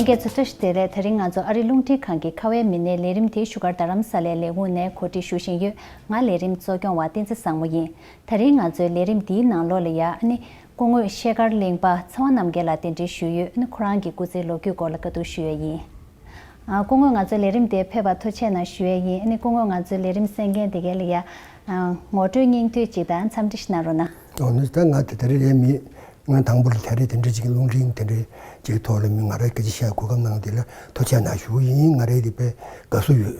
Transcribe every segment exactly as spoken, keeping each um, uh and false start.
ལྷན་རྒྱས་ཚོ་བཀྲ་ཤིས་བདེ་ལེགས། དེ་རིང་ང་ཚོ་ཨ་རི་རླུང་འཕྲིན་ཁང་གི་ཁ་བའི་མི་སྣའི་ལས་རིམ་དེ་བཞུགས་སྒར་རྡ་རམ་ས་ལའི་ལས་ཁུངས་ནས་གོ་སྒྲིག་ཞུ་བཞིན་ཡོད། ང་ལས་རིམ་གཙོ་སྐྱོང་བ་བསྟན་འཛིན་བཟང་མོ་ཡིན། དེ་རིང་ང་ཚོའི་ལས་རིམ་འདིའི་ནང་ལོགས་ལ་ཡ་ཨ་ནི་སྐུ་ངོ་ཤེལ་དཀར་གླིང་པ་ཚེ་དབང་རྣམ་རྒྱལ་ལགས་གདན་འདྲེན་ཞུས་ཡོད། ཨ་ནི་ཁོ་རང་གི་སྐུ་ཚེའི་ལོ་རྒྱུས་སྐོར་ལ་བཀའ་བསྡུར་ཞུ་ཡས་ཡིན། ཨ། སྐུ་ངོ་ང་ཚོའི་ལས་རིམ་དེ་ཕེབས་པར་ཐུགས་རྗེ་གནང་ཞུ་ཡས་ཡིན། ཨ་ནི་སྐུ་ངོ་ང་ཚོའི་ལས་རིམ་གསན་མཁན་དེ་གའི་ལ་ཡ། ཨ། ངོ་སྤྲོད་སྙིང་བསྡུས་ཅིག་དང་འཚམས་འདྲི་ཞིག་གནང་རོགས་གནང་། ཨོ་ནི་ད་ང་དེ་ད་རེས་རེད་མི་ང་དང་པོ་ལ་ད་རེས་དེ་འདྲ་ཅིག་གི་རླུང་འཕྲིན་དེ་འདྲ་ཅིག་ཐོག་ལ་མི་ང་རང་སྐད་ཆ་བཤད་གོ་སྐབས་གནང་དེ་ལ་ཐུགས་རྗེ་གནང་ཞུ་གི་ཡིན། ང་རང་དེ་དཔེ་དགའ་བསུ་ཡོད།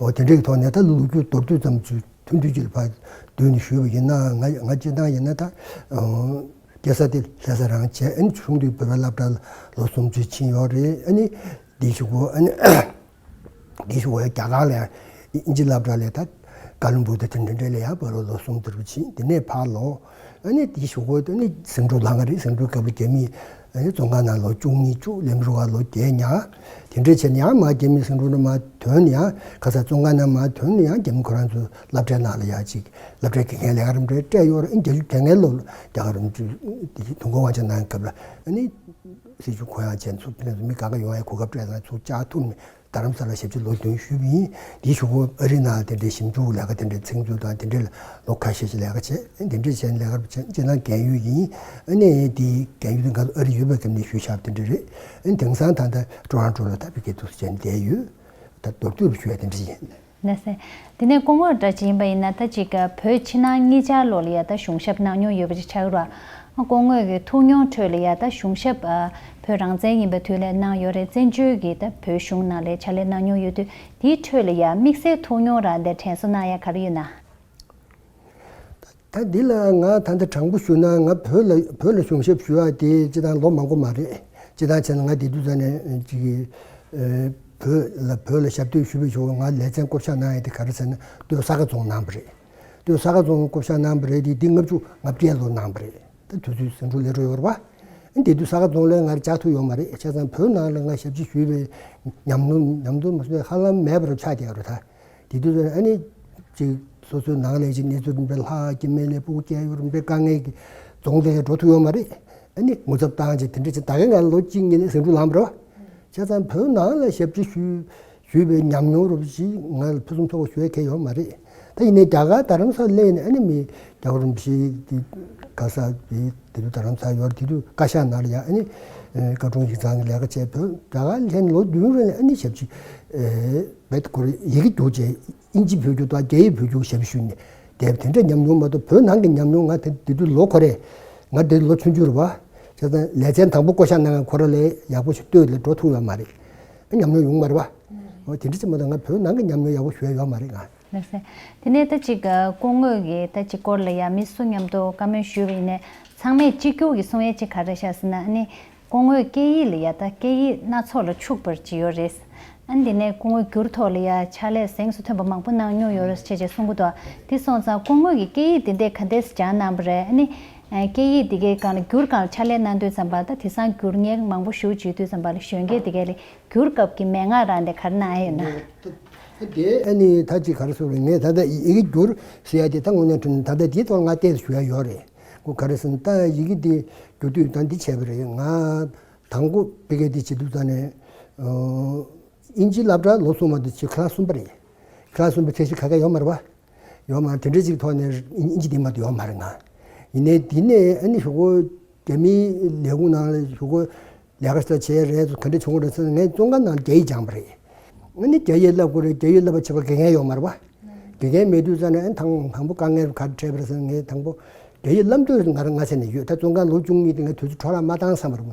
ཨོ་དེ་འདྲ་གི་ཐོག་ནས་ད་ལོ་རྒྱུས་མདོར་བསྡུས་ཙམ་ཅིག་ཐུང་ཐུང་ཅིག་ལ་ཕར་བསྡུས་ནས་ཞུས་པ་ཡིན་ན། ང་ང་སྤྱིར་བཏང་ཡིན་ན་ད་ཨོ་སྐྱེས་ས་དེ་ལྷ་ས་རང་བྱས། ཨ་ནི་ཆུང་དུས་བོད་པའི་སློབ་གྲྭ་ལ་ལོ་གསུམ་ཅིག་ཕྱིན་ཡོད་རེད། ཨ་ནི་འདི་ཞུ་གོ་ཨ་ནི། དེ་ཞུ་བ་རྒྱ་གར་ལ་ཡང་ཨིན་ཇི་སློབ་གྲྭ་ལ་ད་ཀ་ལོན་སྦུག་དང་དེ་འདྲ་འདྲ་ལ་ཡང་བར་ལོ་གསུམ་དེ་རུ་ཕྱིན། དེ་ནས་ཕར་ལོག་ཨ་ནི་དེ་ཞུ་བ་དེ་ནི་ཟིང་འཁྲུག་ལངས་རེད། ཟིང་འཁྲུག་སྐབས་ལ་རྒྱ་མི་ཨ་ནི་བཙོན་ཁང་ནང་ལོ་བཅུ་གཉིས་བཅུག་ལེམ་རུ་བ་ལོ་བརྒྱད་ཉར། དེ་འདྲ་བྱས་ནས་ཡང་མར་རྒྱ་མི་ཟིང་འཁྲུག་ནས་མར་ཐོན་ནས་ཡང་ཁ་སང་བཙོན་ཁང་ནང་མར་ཐོན་ནས་ཡང་རྒྱ་མི་ཁོ་རང་ཚོ་སློབ་གྲྭའི་ནང་ལ་ཡང་ཅིག་སློབ་གྲྭའི་དགེ་རྒན་ལས་ཀ་རམ་འདྲ་སྤྲད་ཡོད་རེད། ཨ་ནི་རྒྱ་རྒྱ་རྒན་ལོ་རྒྱ་གར་རམ་ཅིག་དེ་དུས་འགོ་དབང་ཆ་གནང་སྐབས་ལ་ཨ་ནི། སྲིད་ཇུས་གུ་ཡངས་བྱས་ཚུགས་དེ་ནས་མི་གང་ག་ཡོང་ཡའི་གོ་སྐབས་སྤྲད་ཙང་ཚུར་བཅར་ཐུབ་ནས་རྡ་རམ་ས་ལ་ཞབས་ཕྱི་ལོ་བདུན་ཞུས་པ་ཡིན། དེའི་གཞུག་གུ་ཨ་རིའི་ནང་དེ་འདྲའི་ཞིབ་འཇུག་ལས་ཀ་དེ་འདྲའི་ཚིག་མཛོད་དང་དེ་འདྲའི་ལ་ལོ་ཁ་ཤས་ཤིག་ལས་ཀ་བྱས། དེ་འདྲའི་བྱས་ནས་ལས་ཀ་བྱས་སྤྱིར་བཏང་རྒན་ཡོལ་ཡིན། ཨ་ནི་དེའི་རྒན་ཡོལ་དེ་ང་ཚོ་ཨ་རི་ཡོད་པའི་སྐབས་ནས་ཞུས་བཞག་པ་དེ་འདྲ་རེད། ཨ་ནི་དེང་སང་ད་ལྟ་ཀྲོ་རོན་ཀྲོ་ལ་ད་ཕ་གིར་འདུག་སེ་བྱས་ནས་བསྡད་ཡོད། ད་མདོར་བསྡུས་པ་ཞུ་ཡ་དེ་འདྲ་ཡིན། ལགས་སེ། དེ་ནས་སྐུ་ངོ་འདྲ་ཅིག་ཡིན་པ་ཡིན་ན་ད་ཅིག་བོད་ཕྱི་ནང་གཉིས་ཆར་ལོགས་ལ་ཡ་ད་གཞུང་ཞབས་གནང་མྱོང་ཡོད་པ་ཅིག་ཆགས་ཀྱི་རེད་བ། སྐུ་ངོས་ཀྱི་ཐུགས་མྱོང་ཁྲོད་ལ་ཡ་ད་གཞུང་ཞབས་ཨ་བོད་རང་བཙན་ཡིན་པའི་དུས་ལ་གནང་ཡོད་རེད། བཙན་བྱོལ་གྱི་ད་བོད་གཞུང་ནང་ལ་ཕྱག་ལས་གནང་མྱོང་ཡོད་དུས་དེའི་ཁྲོད་ལ་ཡ་དམིགས་བསལ་ཐུགས་མྱོང་རང་དེ་དྲན་གསོ་གནང་ཡ་ག་རེ་ཡོད་ན། ད་འདི་ལ་ང་ད་ལྟ་དྲང་པོ་ཞུ་ན་ང་བོད་ལ་བོད་ལ་གཞུང་ཞབས་ཞུ་ཡ་དེ་སྤྱིར་བཏང་ལོ་མང་པོ་མ་རེད། སྤྱིར་བཏང་བྱས་ན་ང་དེ་དུས་ཙ་ནས་ཅིག་ཨེ་བོད་ལ་བོད་ལ་ཞབས་སྟོན་ཞུ་བའི་ཞོར་ང་ལེ་ཚན་བསྐོ་བཞག་གནང་ཡ་དེ་ག་རེ་ཟེར་ན་སྟོད་ས་དགའ་རྫོང་གནང་བ་རེད། སྟོད་ས་དགའ་རྫོང་བསྐོ་བཞག་གནང་བ་རེད་དེ་འདི་ལྔ་བཅུ་ང་བརྒྱད་ལོ་གནང་བ་རེད། ད་དུས་ཚོད་ཟིང་འཁྲུག་ལས་འགྲོ་ཡོད་རེད་བ། དེ་དུས་ས་དགའ་རྫོང་ལ་ང་བཅར་ཐུབ་ཡོད་མ་རེད། བྱས་ཙང་བོད་ནང་ལ་ང་ཞབས་ཕྱི་ཞུས་པའི་ཉམས་མྱོང་ཉམས་མྱོང་མ་སོང་ཧ་ལམ་མེད་པ་རུ་ཆགས་བསྡད་ཡོད་རེད་ད། དེ་དུས་ཙམ་ཨ་ནི་ཅིག་སོ་སོའི་ནང་ལས་ཅིག་གནས་ཚུལ་རིམ་པས་ལྷག་སྐྱེ་དམན་ལས་སྤུ་གུ་སྐྱེ་ཡོད་རིམ་པས་དཀའ་ངལ་གྱི་རྫོང་དེ་འགྲོ་ཐུབ་ཡོད་མ་རེད། ཨ་ནི་ངོ་ཚབ་བཏང་ཅིག་དེ་འདྲ་ཅིག་ད་གིན་ང་ལོ་གཅིག་གཉིས་ནས་ཟིང་འཁྲུག་ལངས་པ་རེད་བ། བྱས་ཙང་བོད་ནང་ལ་ཞབས་ཕྱི་ཞུས་ཞུས་པའི་ཉམས་མྱོང་རུ་ཅིག་ང་ལ་ཕུན་སུམ་ཚོགས་པ་ཞུ་ཡ་གང་ཡང་ཡོད་མ་རེད། ད་ཡིན་ནའི་རྒྱ་གར་རྡ་རམ་ས་ལ་སླེབས་ནས་ཨ་ནི་མི་རྒྱལ་བ་རིན་པོ་ཆེ་གི་ག་ས་དེ་དེ་དུས་རྡ་རམ་ས་ཡོད་དེ་དུས་བཀའ་ཤག་ནང་ལ་ཡ་ཨ་ནི་བཀའ་དྲུང་ཡིག་ཚང་གི་ལས་ཀ་བྱས། བོད་རྒྱ་གར་ལྷན་ལོ་བདུན་རིང་ལ་ཨ་ནི་ཞབས་ཕྱི་བེད་ཁོ་རེ་ཡི་གེ་བསྒྱུར་བྱས་ཨིན་ཇི་བོད་བསྒྱུར་དང་རྒྱ་ཡིག་བོད་བསྒྱུར་ཞབས་ཞུ་ནས་དེ་དེ་འདྲ་ཉམས་མྱོང་མ་གཏོགས་བོད་ནང་གི་ཉམས་མྱོང་ང་དེ་དེ་དུས་ལོ་ཁོ་རེ་ང་དེ་ལོ་ཆུང་ཆུང་རེད་བ། བྱས་ཙང་ལེ་ཚན་དང་པོ་བསྐོ་བཞག་གནང་མཁན་ཁོ་རང་ལས་ཡག་པོ་ཞིག་ལྟོས་ལ་འགྲོ་ཐུབ་ཡོད་མ་རེད། ཨ་ཉམས་མྱོང་ཡོང་མ་རེད་བ། འོ་དེ་འདྲ་ཅིག་མ་གཏོགས་ང་བོད་ནང་གི་ཉམས་མྱོང་ཡག་པོ་ཞུ་ཡ་ཡོད་མ་རེད་ང་། ལགས་སེ། དེ་ནས་ད་ཅིག་སྐུ་ངོས་ཀྱིས་ད་ཅིག་སྐོར་ལ་ཡ་མི་སུ་མཉམ་དུ་བཀའ་མོལ་ཞུས་པ་ཡིན་ནའི་ཚང་མས་གཅིག་གྱུར་གྱི་གསུང་ཡ་ཅིག་ག་རེ་ཤག་ཟེར་ན་ཨ་ནི་སྐུ་ངོས་སྐད་ཡིག་ལ་ཡ་ད་སྐད་ཡིག་སྣ་ཚོགས་ལ་ཕྱུག་པར་བྱས་ཡོད་རེད། ཨ་ནི་དེ་ནས་སྐུ་ངོས་བསྒྱུར་ཐོག་ལ་ཡ་ཕྱག་ལས་གཟེངས་སུ་ཐོན་པ་མང་པོ་གནང་མྱོང་ཡོད་རེད་ཅེས་ཅེས་གསུང་གི་འདུག་དེ་སོང་ཙང་སྐུ་ངོས་ཀྱིས་སྐད་ཡིག་དེ་འདྲས་ག་འདྲས་སྦྱངས་གནང་པ་རེད། ཨ་ནི་སྐད་ཡིག་དེ་གའི་སྒང་ལ་བསྒྱུར་སྒང་ལ་ཕྱག་ལས་གནང་དུས་ཙམ་པ་ད་དེང་སང་བསྒྱུར་མཁན་མང་པོ་ཞེ་པོ་ཅིག་ཡོད་དུས་ཙམ་པ་ལ་གཞོན་སྐྱེས་དེ་གའི་ལ་བསྒྱུར་སྐབས་ཀྱི་མན་ངག་རང་དེ་ག་རེ་གནང་ཡ་ཡོད་ན། དེ་ཨ་ནི་ད་ཅིག་ག་རེ་ཟེར་དགོས་རེད། ངས་ད་ལྟ་ཡི་གེ་བསྒྱུར་ཟེར་ཡ་དེ་ད་དངོས་གནས་དྲང་གནས་ད་ལྟ་དེའི་ཐོག་ང་བལྟས་ཞུ་ཡ་ཡོད་རེད། ཁོ་ག་རེ་ཟེར་ན་ད་ཡི་གེ་དེ་བསྒྱུར་དུས་ད་འདི་བྱས་པ་རེད། ང་དང་པོ་པི་ཀེ་ཌི་བྱེད་དུས་ད་ནས་ཨིན་ཇི་སློབ་གྲྭ་ལོ་གསུམ་པ་དེ་ཆེ་ཁ་ལ་གསུམ་པ་རེད། ཁ་ལ་གསུམ་པའི་ཚད་གཞི་ག་ག་ཡོད་མ་རེད་བ། ཡོད་མ་རེད། དེ་འདྲ་ཅིག་ཐོག་ནས་ཨིན་ཨིན་ཇི་དེ་མ་གཏོགས་ཡོད་མ་རེད་ང་། ཡིན་ནའི་དེ་ནས་ཨ་ནི་ཞུ་གོ་རྒྱ་མིའི་ལས་ཁུངས་ནང་ལ་ཞུ་གོ་ལས་ཀ་ཞིག་བྱས་རེད་ཚོ་ག་འདྲ་བྱུང་རེད་ཟེར་ན་ངས་བཙོན་ཁང་ནང་རྒྱ་ཡིག་སྦྱངས་པ་རེད། ཨ་ནི་རྒྱ་ཡིག་བསླབ་དགོས་རེད། རྒྱ་ཡིག་བསླབ་པ་བྱེད་པ་དགེ་རྒན་ཡོད་མ་རེད་བ། དགེ་རྒན་མེད་དུས་ཙང་ནས་ཨ་ནི་དང་དང་པོ་དཀའ་ངལ་ག་རེ་འཕྲད་པ་རེད་ཟེར་ན་ངས་དང་པོ་རྒྱ་ཡིག་བསླབ་འདོད་ང་རང་ང་ཚེ་ནས་ཡོད། ད་བཙོན་ཁང་ལོ་བཅུ་གཉིས་དེ་ངས་དུས་ཚོད་འཕྲོ་བརླག་མ་བཏང་བསམ་པ་རེད།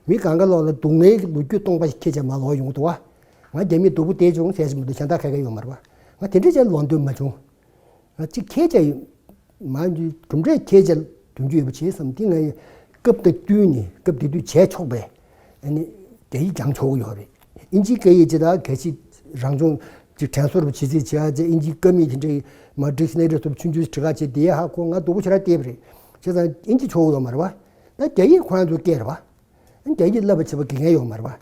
མི་གང་ག་ལོག་ལ་སྡུག་བསྔལ་གྱི་ལོ་རྒྱུས་སྟོང་པ་ཞིག་ཁྱེད་ཅག་མ་ལོག་ཡོང་གི་འདུག་བ། ང་རྒྱ་མིས་སྡུག་པོ་དེ་བྱུང་ཟེར་བཞིན་མི་འདུག་གཞན་དག་ག་གེ་ཡོད་མ་རེད་བ། ང་དེ་འདྲ་ཅན་ལོག་འདོད་མ་བྱུང་། ང་གཅིག་ཁྱེད་ཅག་ཡིན། མ་གྲུབ་འབྲས་ཁྱེད་ཅག་དོན་རྒྱུ་ཡོད་པ་བྱེད་བསམ་དེ་ང་ཡི་སྐབས་དང་བསྟུན་ནས་སྐབས་དེ་དུས་བྱས་ཆོག་པས། ཨ་ནི་རྒྱ་ཡིག་སྦྱང་ཆོག་གི་ཡོད་རེད། ཨིན་ཇིའི་སྐད་ཡིག་ཅི་ད་གལ་སྲིད་རང་སྦྱོང་ཅིག་དྲན་གསོ་རུ་བྱེད་རྩིས་བྱེད་ཨ་ཅེ་ཨིན་ཇིའི་ཀ་མིག་དེ་འདྲའི་མ་ཌིག་ཤི་ནེ་རི་སོགས་ཆུང་ཆུང་ཞིག་བྲི་ག་བྱེད་དེ་ཧ་གོ་ང་སྡུག་པོ་ཞེ་དྲག་བལྟས་པ་རེད། བྱས་ཙང་ཨིན་ཇི་ཆོག་གི་ཡོད་མ་རེད་བ། ད་རྒྱ་ཡིག་ཁོ་རང་ཚོའི་སྐད་རེད་བ། རྒྱ་ཡིག་བསླབ་པ་བྱེད་པ་དགེ་རྒན་ཡོད་མ་རེད་བ།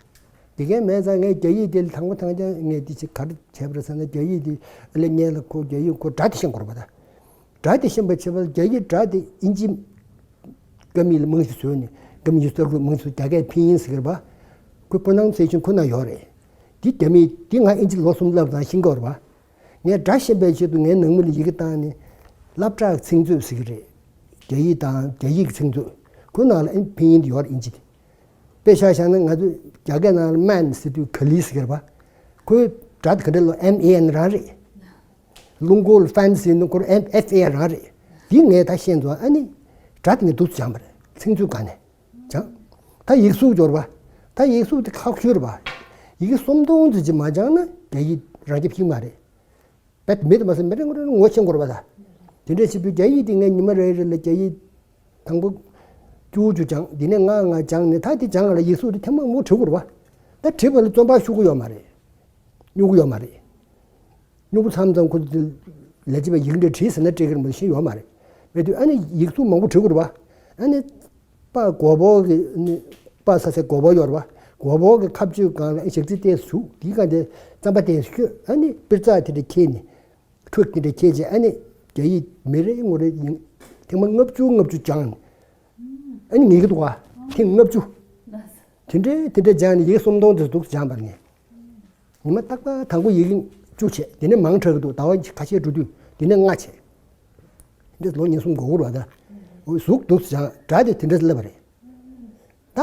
དགེ་རྒན་མེད་ཙང་ངས་རྒྱ་ཡིག་དེ་དང་པོ་དང་ཀྱང་ངས་འདི་ཅིག་ག་རེ་བྱས་པ་རེད་ཟེར་ན་རྒྱ་ཡིག་དེ་ཨ་ལེ་ངས་ལ་ཁོ་རྒྱ་ཡིག་ཁོ་སྒྲ་དེ་ཤེས་དགོས་རེད་པ། ད་སྒྲ་དེ་ཤེས་པ་བྱེད་པ་རྒྱ་ཡིག་སྒྲ་དེ་ཨིན་ཇི་ཀ་མིག་ལ་རྨང་གཞི་བཟོས་ནས་ཀ་མིག་ཡུ་སི་ཀ་རུ་རྨང་གཞི་བཟོས་རྒྱ་སྐད་ཕིན་ཡིན་ཟེར་གི་རེད་པ། ཁོའི་pronunciation ཁོ་ན་ཡོད་རེད། འདི་རྒྱ་མིས་འདི་ང་ཨིན་ཇི་ལོ་གསུམ་བསླབས་དང་ཤེས་ཀྱི་ཡོད་རེད་པ། ངས་སྒྲ་ཤེས་པའི་ཆེད་དུ་ངའི་ནང་མི་ལ་ཡི་གེ་བཏང་ནས་སློབ་གྲྭ་ཚིག་མཛོད་ཟེར་གྱི་རེད། རྒྱ་ཡིག་དང་རྒྱ་ཡིག་གི་ཚིག་མཛོད། ཁོའི་ནང་ལ་ཨིན་ཕིན་ཡིན་དེ་ཡོད་རེད། ཨིན་ཇི་དེ། དཔེ་ཆ་བཞག་ན་ང་ཚོས་རྒྱ་སྐད་ནང་ལ་man ཟེར་དུས་ག་ལི་ཟེར་གྱི་རེད་པ། ཁོའི་སྒྲ་དེ་ག་འདྲ་ལབ། M A N རང་རེད། རླུང་འཁོར་ལ་fan ཟེར་ན་ཁོ་རང་F A རང་རེད། འདི་ངས་ད་ཤེས་སོང་། ཨ་ནི་སྒྲ་དེ་ངས་འདུག་སེ་སྦྱངས་པ་རེད། ཚིག་མཛོད་སྒང་ནས་སྦྱངས། ད་ཡིག་གཟུགས་སྦྱོར་བ། ད་ཡིག་གཟུགས་དེ་ཁག་ཤོས་རེད་པ། ཡི་གེ་སུམ་སྟོང་ཙམ་ཅིག་མ་སྦྱངས་ན་རྒྱ་ཡིག་རང་རྐྱ་ཕྱིན་མ་རེད། བེད་མེད་མ་ཟད་མི་རེ་ངོ་རེ་ངོ་ཤེས་དགོས་རེད་པ། ད་དེ་འདྲ་བྱེད་དུས་རྒྱ་ཡིག་དེ་ངས་ཉི་མ་རེ་རེ་ལ་རྒྱ་ཡིག་དང་པོ་བཅུ་བཅུ་སྦྱངས། དེ་ནས་ལྔ་ལྔ་སྦྱངས་ནས། ད་དེ་སྦྱངས་ལ་ཡིག་གཟུགས་དེ་ཐེངས་མང་པོ་བྲི་དགོས་རེད་པ། ད་བྲིས་པ་ལ་བརྩོན་པ་ཤོར་གྱི་ཡོད་མ་རེད། སྨྱུ་གུ་ཡོད་མ་རེད། སྨྱུ་གུ་མཚམས་མཚམས་ཁོ་ཚོས་ལས་བྱེད་པས་ཡི་གེ་འདྲ་བྲིས་ཟེར་ན་སྤྲད་ཀྱི་རེད་མ་གཏོགས་ཤེས་ཡོད་མ་རེད། མེད་དུས་ཨ་ནི་ཡིག་གཟུགས་མང་པོ་བྲི་དགོས་རེད་པ། ཨ་ནི་པ་མགོ་བོ་གི་ནི་པ་ས་ས་མགོ་བོ་ཡོད་རེད་པ། མགོ་བོ་གི་ཁ་གཅོད་སྒང་ལ་ཞག་རྩི་ཏོག་ཙམ་བྱུགས། དེའི་སྒང་དེ་རྩམ་པ་ཏོག་ཙམ་བཤོས། ཨ་ནི་པིར་རྩ་དེ་འདྲ་འཁྱེར་ནས་ཁྲུ་དེ་འདྲ་འཁྱེར་བྱས། ཨ་ནི་རྒྱ་ཡིག་མི་རེ་ངོ་རེ་ཡིན་ཐེངས་མ་ལྔ་བཅུ་ལྔ་བཅུ་སྦྱངས་ནས། ཨ་ནི་ངེས་ཀྱི་འདུག་ག་ཐེངས་ལྔ་བཅུ། དེ་འདྲའི་དེ་འདྲ་སྦྱངས་ནས་ཡི་གེ་སུམ་སྟོང་དེ་འདུག་སེ་སྦྱངས་པ་རེད། ངས་ཉི་མ་རྟག་པར་དང་པོ་ཡི་གེ་བཅུ་བྱས། དེ་ནས་མང་དྲགས་ཀྱི་འདུག་ཟླ་བ་ཁ་ཤས་འགྲོ་དུས་དེ་ནས་ལྔ་བྱས། འདི་ལོ་གཉིས་གསུམ་འགོར་གྱི་རེད་པ། ད་གཟུགས་འདུག་སེ་སྦྱངས། སྒྲ་དེ་དེ་འདྲ་སླེབས་པ་རེད། ད་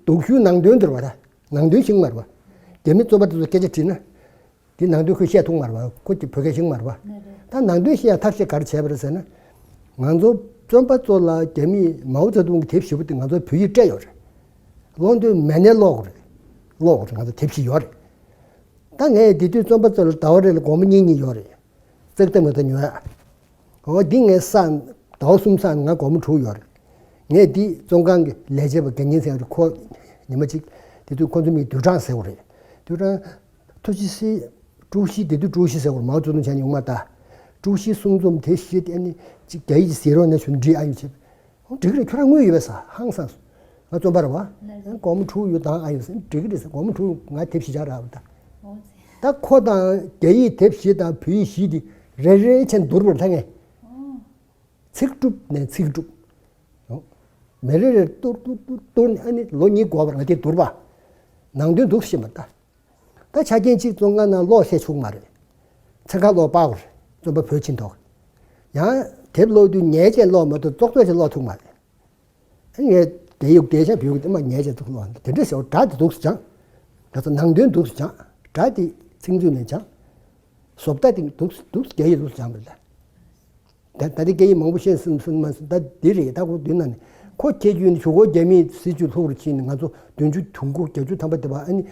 སྡུག་ཤོས་ནང་དོན་དེ་རེད་པ། ད་ནང་དོན་ཤེས་ཀྱི་མ་རེད་པ། རྒྱ་མི་རྩོམ་པ་དེ་ཚོ་སྐད་ཆ་དྲིས་ན། དེ་ནང་དོན་ཁོས་བཤད་ཐུབ་མ་རེད་པ། ཁོ་གི་བོད་སྐད་ཤེས་མ་རེད་པ། ད་ནང་དོན་ཤེས་ཡ་ཐབས་ཤེས་ག་རེ་བྱས་པ་རེད་ཟེར་ན། ང་ཚོ་རྩོམ་པ་ཚོ་ལ་རྒྱ་མིས་མའོ་ཙེ་ཏུང་གི་དེབ་བཞི་པོ་དེ་ང་ཚོ་བོད་ཡིག་སྤྲད་ཡོད་རེད། ཀློག་འདོད་མེད་ནའི་ཀློག་དགོས་རེད། ཀློག་དགོས་རེད། ང་ཚོ་དེབ་བཞི་ཡོད་རེད། ད་ངས་དེ་དུས་རྩོམ་པ་ཚོ་ལ་ཟླ་བ་རེ་ལ་སྒོར་མོ་གཉིས་གཉིས་ཡོད་རེད། ཙག་ཙག་མ་ད་ཉོ་ཡ། འོ་འདི་ངས་བསགས། ཟླ་བ་གསུམ་བསགས་ནས་ང་སྒོར་མོ་དྲུག་ཡོད་རེད། ངས་འདི་བཙོན་ཁང་གི་ལས་བྱེད་པ་དགེ་བསྙེན་ཟེར་ཡ་རེད། ཁོ་ཉི་མ་གཅིག་དེ་དུས་ཁོ་ཚོ་མིང་ཏུའུ་ཀྲང་ཟེར་བ་རེད། ཏུའུ་ཀྲང་། ཐུའུ་ཅི་སི། ཀྲུའུ་ཞི། དེ་དུས་ཀྲུའུ་ཞི་ཟེར་བ་རེད། མའོ་ཙེ་ཏུང་བྱས་ནས་ཡོང་མ་ད། ཀྲུའུ་ཞི་གསུང་རྩོམ་དེ་བཞི་དེ་ནི་གཅིག་རྒྱ་ཡིག་ཟེར་རོགས་ནས་ཞུ་འབྲི་ཨ་ཡོད་བྱས། འོ་འགྲིག་གི་རེད། ཁྱོད་རང་དངུལ་ཡོད་པས་ཟ། ཧང་སངས་སོང་། ང་རྩོམ་པ་རེད་པ། སྒོར་མོ་དྲུག་ཡོད་དང་ཨ་ཡོད་ཟེར། འགྲིག་གི་རེད་ཟེར། སྒོར་མོ་དྲུག་ང་དེབ་བཞི་ཆགས་རག་པ་ད། ད་ཁོ་དང་རྒྱ་ཡིག་དེབ་བཞི་དང་བོད་ཡིག་བཞི་དེ་རེ་རེ་བྱས་བསྡུར་བར་ཐལ་ངས། ཚིག་གྲུབ་ནས་ཚིག་གྲུབ། མི་རེ་རེར་བསྡུར་བསྡུར་བསྡུར་བསྡུར་ནས་ཨ་ནི་ལོ་གཉིས་འགོར་བར་ང་དེ་བསྡུར་བ། ནང་དོན་འདུག་ཤེས་པ་ད། ད་ཆ་རྐྱེན་གཅིག་བཙོན་ཁང་ནང་ཀློག་ཤེས་བྱུང་མ་རེད། ཚན་ཁག་ཀློག་སྤར་བ་རེད། རྩོམ་པ་བོད་ཕྱིན་ཐོག་ཡང་དེབ་ཀློག་དུས་ཉལ་བྱས་ཀློག་མ་གཏོགས་ཙོག་ཙོག་བྱས་ཀློག་ཐུབ་མ་རེད། ཨ་ངས་དེ་ཡུག་དེ་ཤ་བུ་གི་དེ་མ་ཉལ་བྱས་ཙོག་ཀློག་དེ་འདྲ་ཟེར་བ། སྒྲ་དེ་འདུག་སེ་སྦྱངས། ད་ཚོ་ནང་དོན་འདུག་སེ་སྦྱངས། སྒྲ་དེ་ཚིག་མཛོད་ནས་སྦྱངས། བཟོ་ལྟ་དེ་འདུག་སེ་འདུག་སེ་རྒྱ་ཡིག་འདུག་སེ་སྦྱངས་པ་རེད། ད་ད་ལྟ་སྐད་ཡིག་མང་པོ་ཤེས་སོང་སོང་མ་སོང་། ད་འདི་རེད། ད་ཁོ་མདུན་ན་ནི་ཁོ་ཁྱེད་རྒྱུན་གཞུག་གུ་རྒྱ་མིའི་སྲིད་ཇུས་ལྷུག་རུ་ཕྱིན་ནས་ང་ཚོ་བདུན་ཅུ་དོན་དགུ་བརྒྱད་ཅུ་ཐམ་པ་དེ་བ་ཨ་ནི་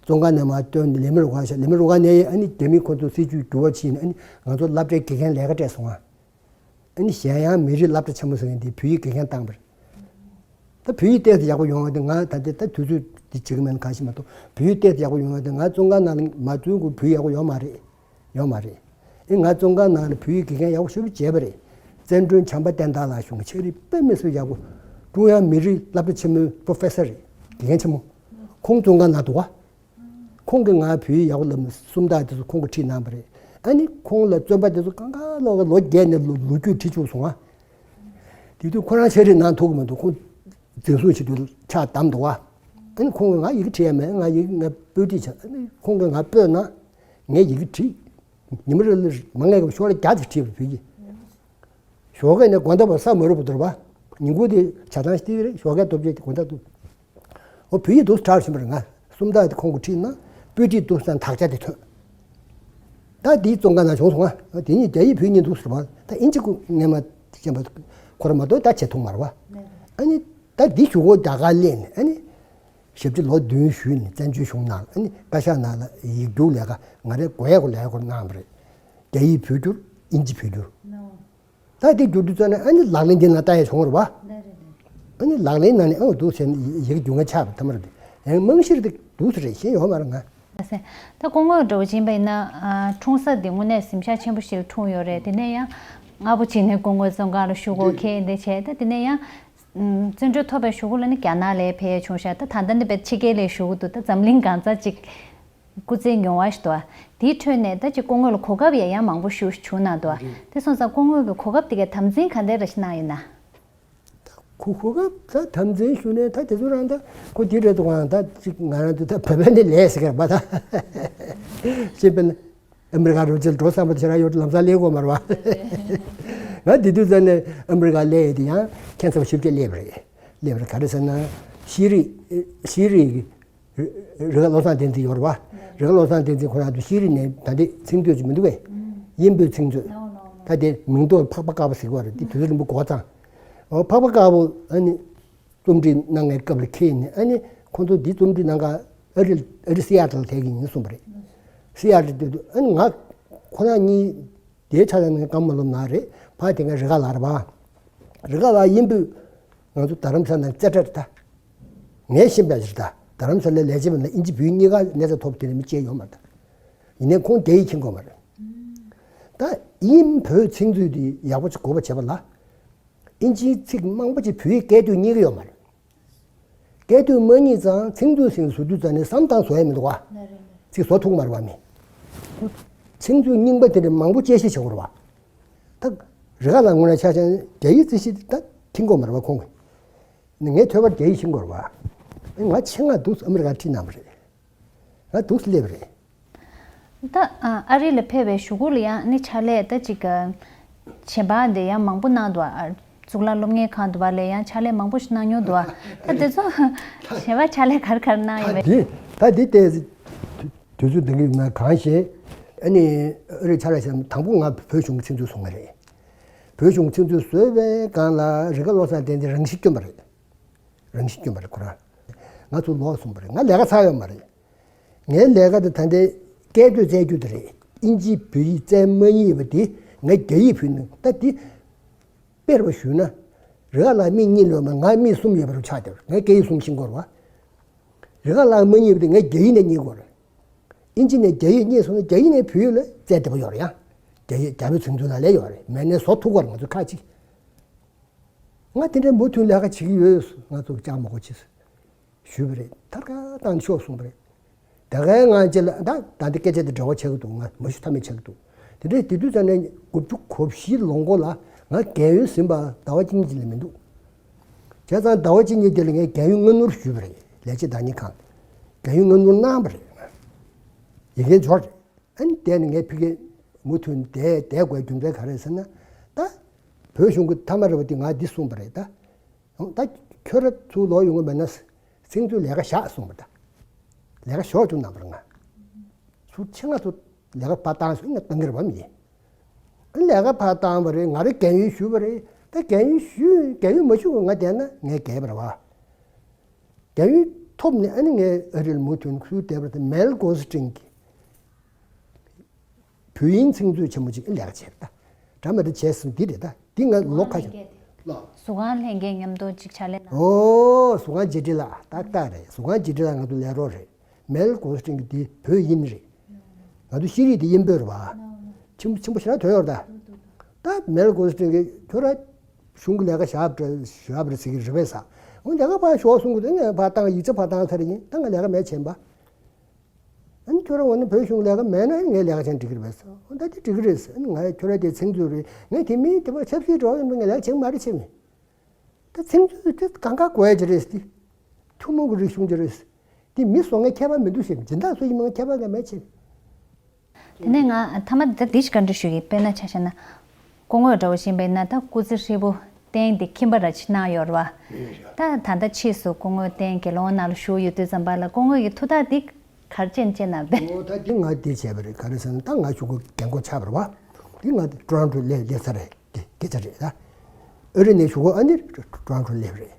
བཙོན་ཁང་ནས་མར་བཏོན་ནས་ལེ་མི་རུ་ཁ་ཤ་ལེ་མི་རུ་ཁ་ནས་ཨ་ནི་རྒྱ་མིས་ཁོ་ཚོ་སྲིད་ཇུས་འགྱུར་བ་ཕྱིན་ནས་ཨ་ནི་ང་ཚོ་སློབ་གྲྭའི་དགེ་རྒན་ལས་ཀ་སྤྲད་སོང་ང་། ཨ་ནི་གཞན་ཡང་མི་རིགས་སློབ་གྲྭ་ཆེན་མོ་ཟེར་མཁན་དེ་བོད་ཡིག་དགེ་རྒན་བཏང་པ་རེད། ད་བོད་ཡིག་ཏོག་ཙམ་ཡག་པོ་ཡོང་བ་དེ་ང་ད་ལྟ་ད་དུས་ཚོད་འདི་བྱེད་ཀྱི་མེད་ན་གང་ཤེས་མ་གཏོགས། བོད་ཡིག་ཏོག་ཙམ་ཡག་པོ་ཡོང་བ་དེ་ང་བཙོན་ཁང་ནང་ལ་མ་འཛུལ་གོང་བོད་ཡིག་ཡག་པོ་ཡོད་མ་རེད། ཡོད་མ་རེད། ཨེ་ང་བཙོན་ཁང་ནང་ལ་བོད་ཡིག་དགེ་རྒན་ཡག་པོ་ཞེ་པོ་བྱས་པ་རེད། བཙན་སྒྲོན་བྱམས་པ་བསྟན་དར་ལགས་ཞུ་ང་ཆེ་རིགས་དཔེ་མི་སྲིད་ཡག་པོ། ཀྲུང་དབྱང་མི་རིགས་སློབ་གྲྭ་ཆེན་མོའི་པྲོ་ཕེ་སར་རེད། དགེ་རྒན་ཆེན་མོ། ཁོང་བཙོན་ཁང་ནང་འདུག་ག་ཁོང་གིས་ང་བོད་ཡིག་ཡག་པོ་ལབ་ནས་སུམ་རྟགས་དེ་ཚོ་ཁོང་གིས་ཁྲིད་གནང་བ་རེད། ཨ་ནི་ཁོང་ལ་བཙོན་པ་དེ་ཚོ་གང་ག་ལོག་གི་ལོ་བརྒྱད་ནས་ལོ་ལོ་རྒྱུས་ཁྲིད་བཅུག་སོང་ང་། དེ་དུས་ཁོ་རང་ཆེ་རིགས་ནང་ཐུག་གི་མི་འདུག་ཁོང་འཛིན་བཟུང་བྱེད་དུས་ཕྱག་བསྡམས་འདུག་ག་ཨ་ནི་ཁོང་གིས་ང་ཡི་གེ་བྲིས་ཡ་མེད། ང་ཡི་གེ་ང་སྤོས་བྲིས་བྱས། ཨ་ནི་ཁོང་གིས་ང་སྤོས་ན་ངས་ཡི་གེ་བྲིས། ཉི་མ་རེ་ལ་མང་ངེས་ཀྱི་ཤོག་ལྷེ་བརྒྱ་ཙམ་བྲིས་པ་བོད་ཡིག་ཞོགས་ཀས་ནས་དགོང་དག་བར་ས་མ་རུབ་པ་འདུག་པ། ཉིན་གུང་དེ་ཇ་ཐང་ཞིག་བལྟས་རེད། ཞོགས་ཀས་ལྟོ་བཅད་དེ་དགོང་དག་འདུག་ཨོ་བོད་ཡིག་འདུག་སེ་དྲག་ཕྱིན་པ་རེད། ང་སུམ་རྟགས་དེ་ཁོང་གིས་བྲིས་ན་སྤོས་བྲིས་འདུག་སེ་དག་ཆ་དེ་ཐོན། ད་དེའི་བཙོན་ཁང་ནང་བྱུང་སོང་ང་། དེ་ཉིད་རྒྱ་ཡིག་བོད་ཡིག་གཉིས་འདུག་སེ་རེད་པ། ད་ཨིན་ཇི་ཁོ་སྔས་མ་ཤེས་པ་ཁོ་རང་མ་གཏོགས་ད་བྱེད་ཐུབ་མ་རེད་པ། ཨ་ནི་ད་འདི་གཞུག་གུ་རྒྱ་གར་སླེབས་ནས་ཨ་ནི་ཞབས་ཕྱི་ལོ་བདུན་ཞུས་ནས་བཙན་བྱོལ་གཞུང་ནང་ཨ་ནི་བཀའ་ཤག་ནང་ལ་ཡིག་རྒྱུགས་ལས་ཀ་ང་རའི་དགོས་ཡག་གི་ལས་ཀ་ཁོ་གནང་བ་རེད། རྒྱ་ཡིག་བོད་བསྒྱུར། ཨིན་ཇི་བོད་བསྒྱུར། ད་དེ་བསྒྱུར་དུས་ཙམ་ནས་ཨ་ནི་ལག་ལེན་འདི་ན་ལྟ་ཡ་བྱུང་བ་རེད་པ། ཨ་ནི་ལག་ལེན་ནང་ནས་ཨ་འདུག་ཟེར་ནས་ཡི་གེ་རྒྱུགས་མཁན་ཆགས་པ་ཐ་མར་དེ་ཡང་རྨང་གཞིར་དེ་འདུག་ཟེར་རེད་ཤེས་ཡོད་མ་རེད་ང་། ད་སྐུ་ངོ་འདྲ་བོ་ཕྱིན་པ་ཡིན་ན་ཨ་འཁྲུངས་ས་དེ་དངོས་གནས་གཟིམ་ཤག་ཆེན་པོ་ཞིག་ལ་འཁྲུངས་ཡོད་རེད། དེ་ནས་ཡང་སྔ་པོ་ཕྱིན་ནས་སྐུ་ངོ་བཙོན་ཁང་ལ་བཞུགས་གོ་ཁེལ་འདི་བྱས། ད་དེ་ནས་ཡང་བཙོན་གྲོལ་ཐོབ་པའི་གཞུག་གུ་ལ་ནི་རྒྱ་ནག་ལ་ཕེབས་བྱུང་ཤག་ད་ད་ལྟ་ནི་དཔེ་ཕྱི་རྒྱལ་ལ་བཞུགས་འདུག་ད་འཛམ་གླིང་གང་ས་ཅིག་སྐུ་ཚེ་མྱོང་བ་ཞིག་འདུག་དེའི་ཁྲོད་ནས་ད་ཅིག་སྐུ་ངོ་ལ་གོ་སྐབས་ཡང་ཡང་མང་པོ་ཞིག་བྱུང་གནང་འདུག་དེ་སོང་ཙང་སྐུ་ངོ་གི་གོ་སྐབས་དེ་གའི་དམ་འཛིན་ག་འདྲ་རེ་ཞིག་གནང་ཡོད་ན། ཁུ་ཁུ་ག་ད་དམ་འཛིན་ཞུ་ནས་ད་དེ་ཚོ་རང་ད་ཁོ་འདི་རེད་འདུག་ག་ད་ཅིག་ང་རང་ཚོ་ད་བོད་པ་ནི་ལས་ཟེར་གི་རེད་པ་ད། ཅེས་པས་ན་ཨ་མི་རི་ཀ་རུ་ཅིལ་འགྲོ་བསམ་པ་ཁྱེད་རང་ཡོད་ལམ་སང་སླེབས་དགོས་མ་རེད་པ། ང་དེ་དུས་ཙམ་ནས་ཨ་མི་རི་ཀ་སླེབས་ཡོད་དེ་ཡང་ཁྱེད་ཚོ་ཞིབ་ཀྱིས་སླེབས་རེད། སླེབས་རེད་ག་རེ་ཟེར་ན་ཤེས་རིག་ཤེས་རིག་རི་ཁ་བློ་བཟང་བསྟན་འཛིན་ཡོད་རེད་པ། རི་ཁ་བློ་བཟང་བསྟན་འཛིན་ཁོ་རང་དུ་ཤེས་རིག་ནས་ད་ལྟའི་ཚིག་མཛོད་ཅིག་མི་འདུག་གས། དབྱིན་པོའི་ཚིག་མཛོད། ད་དེ་མིང་འདོགས་འཕགས་པ་དཀར་པོ་ཟེར་གྱི་ཡོད་རེད་དེ་དུས་ཚོད་རིང་པོ་འགོར་ཙང་། འོ་འཕགས་པ་དཀར་པོ་ཨ་ནི་རྩོམ་སྒྲིག་གནང་མཁན་སྐབས་ལ་འཁེལ་ནས་ཨ་ནི་ཁོང་ཚོ་འདི་རྩོམ་སྒྲིག་གནང་ག་ཨ་རི་ཨ་རི་སི་ཨ་ཊལ་ལ་ཐད་ཀྱི་ཡིན་གསུངས་པ་རེད། སི་ཨ་ཊལ་དུས་དུས་ཨ་ནི་ང་ཁོ་རང་གཉིས་དེའི་ཆ་ལ་ནས་བཀའ་མ་ལོབས་ན་རེད་ཕ་དེ་ག་རི་ཁ་ལ་རེད་པ། རི་ཁ་ལ་དབྱིན་པོས་ང་ཚོ་རྡ་རམ་ས་ལ་རྩེ་གྲ་རེད་ད། ངས་ཤེས་པ་ཞིག་ད་རྡ་རམ་ས་ལའི་ལས་བྱེད་པ་ལ་ཨིན་ཇི་བོད་གཉིས་ཀ་གནས་ཚད་ཐོབ་དེ་ནས་མི་སྐྱེས་ཡོད་མ་རེད་ད། ཡིན་ནའི་ཁོང་རྒྱ་ཡིག་མཁྱེན་དགོས་མ་རེད། ད་དབྱིན་བོད་ཚིག་མཛོད་དེ་ཡག་པོ་ཅིག་གོ་བ་བྱས་པ་ལ། ཨིན་ཇིའི་ཚིག་མང་པོ་ཅིག་བོད་ཡིག་སྐད་དོད་རྙེད་ཀྱི་ཡོད་མ་རེད། སྐད་དོད་མ་རྙེད་ཙང་ཚིག་མཛོད་ཟིན་བཟོ་དུས་ཙང་ནས་བསམ་སྟངས་བཟོ་ཡ་མི་འདུག་ག་ཚིག་བཟོ་ཐུབ་མ་རེད་བ་མི། ཚིག་མཛོད་རྙིང་པ་དེ་འདྲ་མང་པོ་དཔྱད་ཞིབ་བྱེད་དགོས་རེད་བ། ད་རི་ཁ་ལ་དངོས་གནས་ཆ་བཞག་ན་རྒྱ་ཡིག་རྩིས་ཞིབ་ད་མཁྱེན་གྱི་ཡོད་མ་རེད་བ་ཁོང་གིས། ངས་ཐོས་པར་རྒྱ་ཡིག་ཤེས་ཀྱི་ཡོད་རེད་བ། ང་ཆེད་མངགས་འདུག་ཨ་མི་རི་ཀར་ཁྲིད་གནང་བ་རེད། ང་འདུག་སླེབས་པ་རེད། ད་ཨ་རི་ལ་ཕེབས་པའི་གཞུག་གུ་ལ་ཡང་ནི་ཕྱག་ལས་ད་ཅིག་ག་བྱེད་པ་དེ་ཡང་མང་པོ་གནང་འདུག་ཨ་གཙུག་ལག་སློབ་གཉེར་ཁང་དུ་བ་ལ་ཡང་ཕྱག་ལས་མང་པོ་ཞིག་གནང་མྱོང་འདུག་ཨ་ད་དེ་ཚོ་བྱེད་པ་ཕྱག་ལས་ག་རེ་ག་རེ་གནང་ཡོད་པས། ད་འདི་ད་འདི་ལྟས་དུས་ཚོད་འདང་གི་ཡོད་ན་གང་ཤེས། ཨ་ནི་ཨ་རི་ཕྱག་ལས་བྱས་དང་པོ་ང་བོད་གཞུང་གི་ཚིག་མཛོད་བཟོ་ངེས་རེད། བོད་གཞུང་གི་ཚིག་མཛོད་བཟོས་པའི་སྒང་ལ་རི་ཁ་བློ་བཟང་བསྟན་འཛིན་རང་ཤི་བསྐྱོན་པ་རེད། རང་ཤི་བསྐྱོན་པ་རེད་ཁོ་རང་། ང་ཚོ་ལོག་སོང་པ་རེད་ང་ལས་ཀ་ཚར་ཡོད་མ་རེད། ངའི་ལས་ཀ་དེ་ད་ལྟའི་སྐད་དོད་བཙལ་རྒྱུ་དེ་རེད། ཨིན་ཇི་བོད་ཡིག་བཙལ་མ་རྙེད་པ་དེ་ངས་རྒྱ་ཡིག་ཕུལ་ནས་ད་དེ་དཔེར་བ་ཞུས་ན། རི་ཁ་ལ་མི་གཉིས་ལོན་པ་ང་མི་གསུམ་ཡོད་པ་རུ་ཆགས་བསྡད་པ་རེད་ངས་སྐད་ཡིག་གསུམ་ཤེས་ཀྱི་ཡོད་རེད་བ། རི་ཁ་ལ་མ་རྙེད་པ་དེ་ངས་རྒྱ་ཡིག་ནས་རྙེད་ཀྱི་ཡོད་རེད། ཨིན་ཇི་ནས་རྒྱ་ཡིག་རྙེད་སོང་ན་རྒྱ་ཡིག་ནས་བོད་ཡིག་ལ་བཙལ་བསྡད་པ་ཡོད་རེད་ཡ། རྒྱ་ཡིག་རྒྱ་མི་ཚོའི་མདུན་ལ་ལས་ཡོད་རེད་མེད་ནས་བཟོ་ཐུབ་ཀྱི་ཡོད་རེད་ང་ཚོ་ཁ་ཅིག་ང་དེ་འདྲའི་མུ་མཐུད་ལས་ཀ་བྱེད་ཀྱི་ཡོད། ང་ཚོ་ཅང་མ་གོ་ཆེ་ཞུས་པ་རེད། ཐར་ཀ་བཏང་ཤོག་གསུངས་པ་རེད། ད་གའི་ང་ཅི་ལ་ད་ད་འདི་སྐད་ཆ་དེ་འབྲེལ་བ་ཆགས་ཀྱི་འདུག་ང་མ་ཞུ་ཐབས་མེད་ཆགས་ཀྱི་འདུག་དེ་འདྲའི་དེ་དུས་ཙམ་ནས་དགུ་བཅུ་གོ་བཞི་ལོ་མགོ་ལ་ང་རྒས་ཡོལ་ཟིན་པ་ཟླ་བ་གཅིག་གཉིས་ཅིག་ལས་མི་འདུག་བྱས་ཙང་ཟླ་བ་གཅིག་གཉིས་དེ་ལ་ངས་རྒས་ཡོལ་སྔ་སྣུར་ཞུས་པ་རེད། ལས་བྱེད་བདག་གཉེར་ཁང་རྒས་ཡོལ་སྔ་སྣུར་གནང་བ་རེད། ཡི་གེ་འབྱོར་རེད། ཨ་ནི་དེ་ནས་ངས་ཕ་གིར་མུ་མཐུད་བསྡད་བསྡད་དགོས་རྒྱུ་མཚན་ག་རེ་ཟེར་ན། ད་བོད་གཞུང་གི་མཐའ་མ་རེད་པ་དེ་ང་འདི་གསུངས་པ་རེད་ད། ད་ཁྱོད་ར་ཚུར་ལོག་ཡོང་གི་མེད་ན་ཚིག་མཛོད་ལས་ཀ་བཞག་གསུངས་པ་ད། ལས་ཀ་ཞོག་བཅུག་གནང་པར་ང་ཚུར་ཆེད་མངགས་ཚུར་ལས་ཀ་ཕར་བཏང་སོང་ཡིན་ན་གཏང་གི་རེད་པ་མི་ཡིན། ཨ་ནི་ལས་ཀ་ཕར་བཏང་བ་རེད། ང་རེ་རྒས་ཡོལ་ཞུས་པ་རེད། ད་རྒས་ཡོལ་ཞུས་རྒས་ཡོལ་མ་ཞུས་པར་ང་བསྡད་ན་ངས་རྒས་པ་རེད་པ། རྒྱ་ཡུལ་ཐོབ་ནས་ཨ་ནི་ངས་ཨ་རིར་མུ་མཐུད་ཁུལ་བསྡད་པར་དེ་མེལ་གོ་སི་ཀྲིན་གྱི་བོད་དབྱིན་ཚིག་མཛོད་ཆེན་མོ་ཅིག་ལས་ཀ་བྱས་པ་ད། འདྲ་མི་འདྲ་བྱས་སོང་འདི་རེད་ད། འདི་ང་ལོ་ཁ་ཤས། ཟུར་ཁང་ལྷན་རྒྱས་མཉམ་དུ་ཅིག་ཕྱག་ལས་གནང་། ཨོ་ཟུར་ཁང་རྗེས་དྲི་ལགས་ཏག་ཏག་རེད། ཟུར་ཁང་རྗེས་དྲི་ལགས་ང་ཚོ་ལས་རོགས་རེད། མེལ་གོ་སི་ཀྲིན་གྱི་འདི་བོད་དབྱིན་རེད། ང་ཚོ་ཤེས་རིག་དེ་དབྱིན་པོ་རེད་པ། ཆེན་པོ་ཆེན་པོ་ཞེ་དྲག་ཐོན་ཡོད་རེད་ད། ད་མེལ་གོ་སི་ཀྲིན་གྱིས་ཁྱོད་རང་གཞུང་གི་ལས་ཀ་བཞག་པ་བཞག་པ་རེད་ཟེར་གྱི་རེད་པས་ཟེར། འོ་ལས་ཀ་ཕར་ཞོག་གསུང་གི་འདུག་ངས་ཕར་བཏང་ཡིག་ཆ་ཕར་བཏང་ཚར་ཡིན། ད་ང་ལས་ཀ་མེད་བྱས་པ། ཨ་ནི་ཁྱོད་རང་འོ་ན་བོད་གཞུང་ལས་ཀ་མེད་ན་ངས་ལས་ཀ་བྱས་ན་འགྲིག་གི་རེད་པས་ཟེར། འོ་ད་དེ་འགྲིག་གི་རེད་ཟེར། ཨ་ནི་ང་ཁྱོད་རང་དེ་ཚིག་མཛོད་རེད། ངས་དེ་མིན་དེ་བ་ཆབ་སྲིད་འགྲོ་ཡིན་པ་ངས་ལས་ཀ་བྱེད་ཀྱི་མ་རེད་བྱས་མིན། ད་ཚིག་མཛོད་དེ་གང་ག་དགོས་ཡ་ཅིག་རེད་ཟེར་ཏེ། ཐུན་མོང་གི་རིག་གཞུང་ཅིག་རེད་ཟེར་ཏེ། མི་བཟོ་མཁན་ཁྱད་པར་མི་འདུག་ཟེར། སྦྱིན་བདག་སུ་ཡིན་མིན་ཁྱད་པར་ཡང་མེད་ཅེས། དེ་ནས་ང་མཐའ་མ་ད་འདི་ཞིག་བཀའ་འདྲི་ཞུ་གི། དཔེར་ན་ཆ་བཞག་ན། སྐུ་ངོ་འདྲ་བོ་ཞིག་ཡིན་པ་ཡིན་ན་ད་སྐུ་ཚེ་ཧྲིལ་པོ་བསྟན་འདི་ཁྱིམ་པ་ར་ཅིག་གནང་ཡོད་རེད་པ། ད་ད་ལྟ་ཕྱིས་སུ་སྐུ་ངོ་བསྟན་དགེ་སློང་ནང་ལ་བཞུགས་ཡོད་དུས་ཙམ་པ་ལ་སྐུ་ངོ་ཡི་ཐུགས་ཐག་འདི་ག་རེ་བཅད་བཅད་གནང་པས། ཨོ་ད་འདི་ང་འདི་བྱས་པ་རེད། ག་རེ་ཟེར་ན་ད་ང་གཞུག་གུ་རྒན་གོག་ཆགས་པ་རེད་པ། འདི་ང་ཊོ་རོན་ཊོ་སླེབས་སླེབས་ཚར་རེད། དེ་སྐད་ཆ་རེད་ད། ཨ་རི་ནས་གཞུག་གུ་ཨ་ནི་ཊོ་རོན་ཊོ་སླེབས་རེད།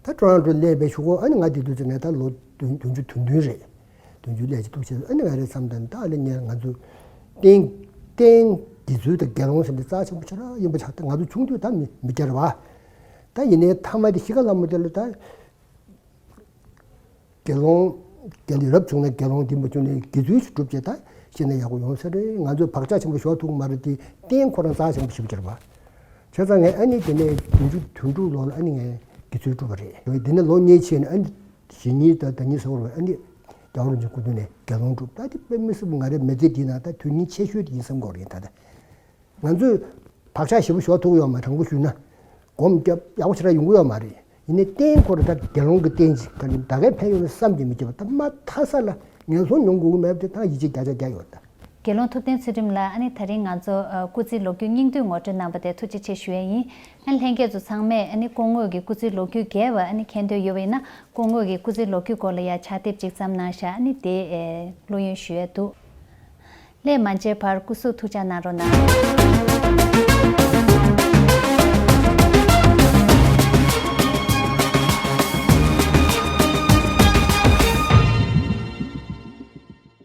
ད་ཊོ་རོན་ཊོ་སླེབས་པའི་གཞུག་གུ་ཨ་ནི་ང་དེ་དུས་ཚོད་ནས་ད་ལོ་བདུན་བདུན་ཅུ་དོན་བདུན་རེད། བདུན་ཅུ་སླེབས་ཀྱི་འདུག་བྱས་ཨ་ནི་ང་རེ་མཚམས་དང་ད་ཨ་ནི་ངས་ང་ཚོ་བསྟན་བསྟན་དགེ་ཚུལ་དང་དགེ་སློང་ཟེར་འདི་རྩ་ཆེན་པོ་ཆེ་ར་ཡིན་པ་ཆགས། ད་ང་ཚོ་ཆུང་དུས་ད་མི་མི་སྐྱ་རེད་པ། ད་ཡིན་ནའི་མཐའ་མ་དེ་གཞིས་ཀ་ལྷ་མོ་དེ་ལ་ད། དགེ་སློང་། དགེ་ལས་རབ་བྱུང་ན་དགེ་སློང་འདི་མ་བྱུང་ན་དགེ་ཚུལ་ཞིག་བསྒྲུབ་བྱས་ད་ཤེས་ན་ཡག་པོ་ཡོང་ས་རེད། ང་ཚོས་བག་ཆགས་ཆེན་པོ་ཞོག་ཐུག་མ་རེད་དེ་རྟེན་ཁོ་རང་རྩ་ཆེན་པོ་ཞིག་གྱུར་པ། བྱས་ཙང་ངས་ཨ་ནི་དེ་ནས་བདུན་ཅུ་དོན་དྲུག་ལོ་ལ་ཨ་ནི་ངས་དགེ་ཚུལ་བསྒྲུབས་པ་རེད། འདི་ནས་ལོ་གཉིས་ཕྱིན་ནས་ཨ་ནི་ཞེ་གཉིས་དང་ཟླ་གཉིས་ཟེར་བ་རེད། ཨ་ནི་རྒྱལ་བ་རིན་པོ་ཆེ་སྐུ་མདུན་ནས་དགེ་སློང་བསྒྲུབས། ད་དེ་དཔེ་མི་སྲིད་པ་ང་རའི་མི་ཚེ་འདིའི་ནང་ད་དོན་སྙིང་ཆེ་ཤོས་དེ་ཡིན་བསམ་གྱི་ཡོད་རེད་ད་ལྟ། ང་ཚོས་བག་ཆགས་ཞེ་པོ་ཞོག་ཐུག་ཡོད་མ་དྲང་པོ་ཞུས་ན། སྦོམ་རྒྱབ་ཡག་པོ་ཞེ་དྲག་ཡོང་གི་ཡོད་མ་རེད། ཡིན་ནའི་རྟེན་ཁོ་ར་ད་དགེ་སློང་གི་རྟེན་ཅིག་ག་ནི་ད་གའི་ཕན་ཡོད་པའི་བསམ་གྱིས་མི་ཁྱབ་པ། ད་མ་མཐའ་ས་ལ་ངན་སོང་མྱོང་དགོས་ཀྱི་མེད་པ་དེ་ད་ཡིད་ཆེས་བརྒྱ་ཆ་བརྒྱ་ཡོད་ད། དགེ་སློང་ཐུབ་བསྟན་ཚུལ་ཁྲིམས་ལགས། ཨ་ནི་ད་རིང་ང་ཚོ་ཨ་སྐུ་ཚེའི་ལོ་རྒྱུས་སྙིང་བསྡུས་ངོ་སྤྲོད་གནང་བ་དེ་ཐུགས་རྗེ་ཆེ་ཞུ་ཡས་ཡིན། ཨ་ནི་ལྷན་རྒྱས་ཚོ་ཚང་མས་ཨ་ནི་སྐུ་ངོ་གི་སྐུ་ཚེའི་ལོ་རྒྱུས་རྒྱས་པ་ཨ་ནི་མཁྱེན་འདོད་ཡོད་པ་ཡིན་ན། སྐུ་ངོ་གི་སྐུ་ཚེའི་ལོ་རྒྱུས་སྐོར་ལ་ཡང་ཕྱག་དེབ་ཅིག་བརྩམས་གནང་ཤག་ཨ་ནི་དེ་ཨེ་བླུ་ཡོན་ཞུ་ཡས་འདུག་ལས་མ་མཇལ་བར་སྐུ་གཟུགས་ཐུགས་ཅག་གནང་རོགས་གནང་།